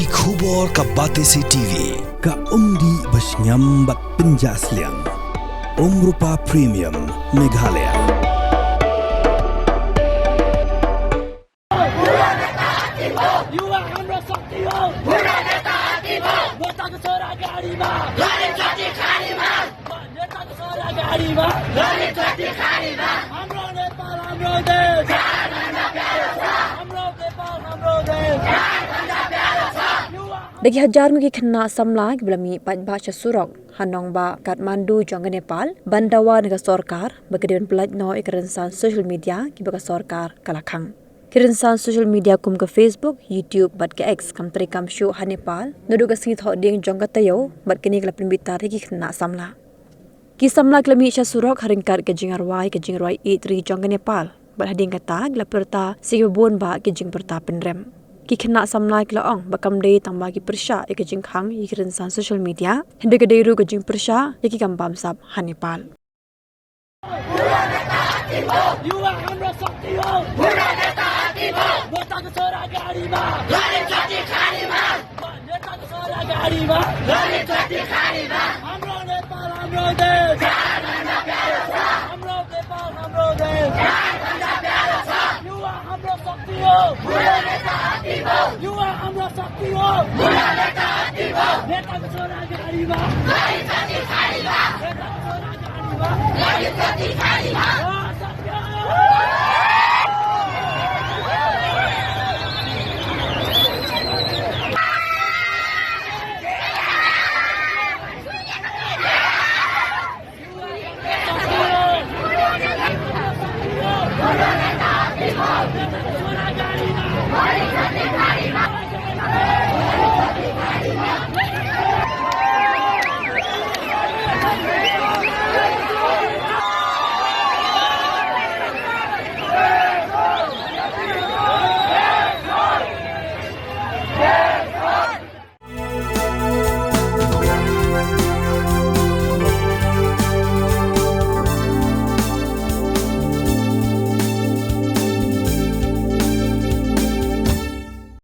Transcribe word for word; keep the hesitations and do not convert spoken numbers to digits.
Ki khubor ka Batesi T V, ka umdih ba shngiam bad pynjah sliang. Umrupa Premium, Meghalaya. युवा हाम्रो शक्ति हो। बुढा नेता हात्ती भयो। नेताको छोरा गाडीमा। गरिब जति खानीमा। नेताको छोरा गाडीमा। गरिब जति खानीमा। हाम्रो नेपाल हाम्रो देश। हाम्रो नेपाल हाम्रो देश। Da ki hajar ngut ki khynnah samla kiba la mih paidbah sha surok ha nongbah Kathmandu jong ka Nepal ban dawa na ka sorkar ba ka dei ban pyllait noh ïa ki rynsan social media kiba ka sorkar ka la khang. Ki rynsan social media kum ka Facebook, YouTube bad ka X kam treikam shuh ha Nepal naduh ka sngi Thohdieng jong ka taïew bad kane ka la pynbitar ïa ki khynnah samla. Ki samla ki la mih sha surok ha ryngkat ka jingrwai, ka jingrwai ïeit ri jong ka Nepal. Bad hadien kata ki la pyrta sa kiba bun bah ki jingpyrta pynrem. Ki khynnah samla ki la ong ba kam dei tang ba ki pyrshah ïa ka jingkhang ïa ki rynsan social media, hynrei ka dei ruh ka jingpyrshah ïa ki kam bamsap ha Nepal. युवा हाम्रो शक्ति हो। बुढा नेता हात्ती भयो। नेताको छोरा गाडीमा। गरिब जति खानीमा। नेताको छोरा गाडीमा। गरिब जति खानीमा। हाम्रो नेपाल हाम्रो देश। हाम्रो नेपाल हाम्रो देश। युवा हाम्रो शक्ति हो। बुढा नेता हात्ती भयो। युवा हाम्रो शक्ति हो। बुढा नेता हात्ती भयो। नेताको छोरा गाडीमा। गरिब जति खानीमा। नेताको छोरा गाडीमा। गरिब जति खानीमा।